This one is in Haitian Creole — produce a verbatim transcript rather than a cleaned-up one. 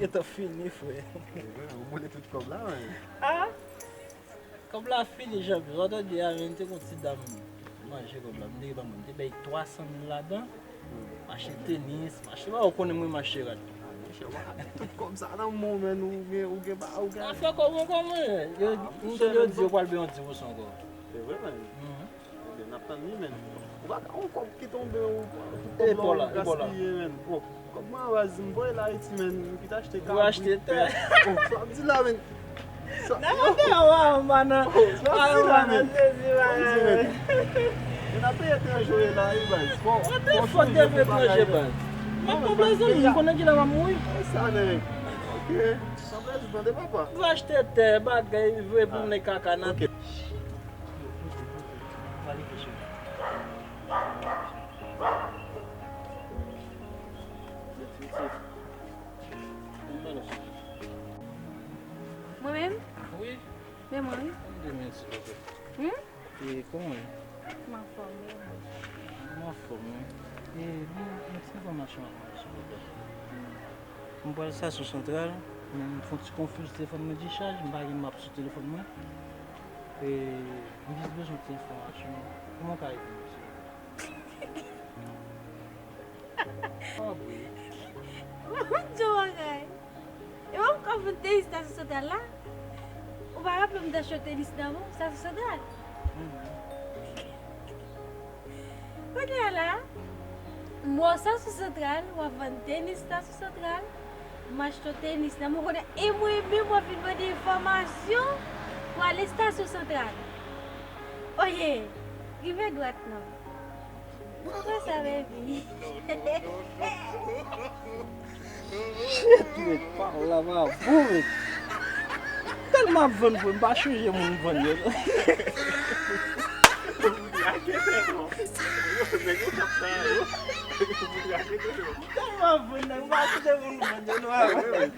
Gentan fini, frè. Ou boule tout kòb la, men. Ah! Kòb la fini, Jean Pierre. Sa w tande a, men, te gon ti dam manje kòb la. M te ban mwen, m te bay twa san mil ladan. M achte tenis, m achte, ba, ou konnen mwen, m achte rad. Tout kòb sa nan men w, men, ou gen, ou gen, ou gen. Afè kòb mwen, kòman? Yo, m tande yo di yo pral bay yon dis pousan ankò. Se vre, men. Ebyen, n ap tann li, men. Ou pa ka yon kòb ki tonbe, ou, ou kòb la, ou gaspiye, men. Bon, kòb mwen an baz, m voye l Ayiti, men. M kite achte kabrit, tè. Bon, sa w ap di la, men. Nan mande yo, wa, man, nan. Sa w ap di la, men. Sa w ap di, men. Men n ap peye etranje la, wi, baz. Bon, bon, fò te fè etranje, baz. M ap pran plezi, m konnen kilè m ap mouri. Sa, men. Ok. San plezi, tande, papa. M achte tè, bagay, vre pou m kaka nan tè. Pale kesyon. Mwen menm? Wi. Men mwen, wi. Ann demen, silvouplè. Hmm? E kòman w ye? M anfòm, e ou? M anfòm, wi. E, m, m ti enfòmasyon avan, silvouplè. M pral estasyon santral, men m fè yon ti konfiz, telefòn mwen dichaj, m pa gen map sou telefòn mwen. E, m jis bezwen ti enfòmasyon. Kòman w ka ede m, silvouplè? Pa bri. Ou di yon bagay. E pa m k ap vann tenis nan estasyon santral la? Ou pa raple w m t achte tenis nan men w, estasyon santral? Kounye a la, m wè w estasyon santral, w ap vann tenis estasyon santral, m achte w tenis nan men w, konnen, e mwen menm w ap vin mande enfòmasyon pou al estasyon santral. Oye, rive dwat non. Mwen fè sa, baby. Shit, men, pawòl la pa bon, men. Tèlman ap vann vre, m pa chonje moun m vann yo, non. Tèlman ap vann nèg, m pa chonje moun m vann yo, non.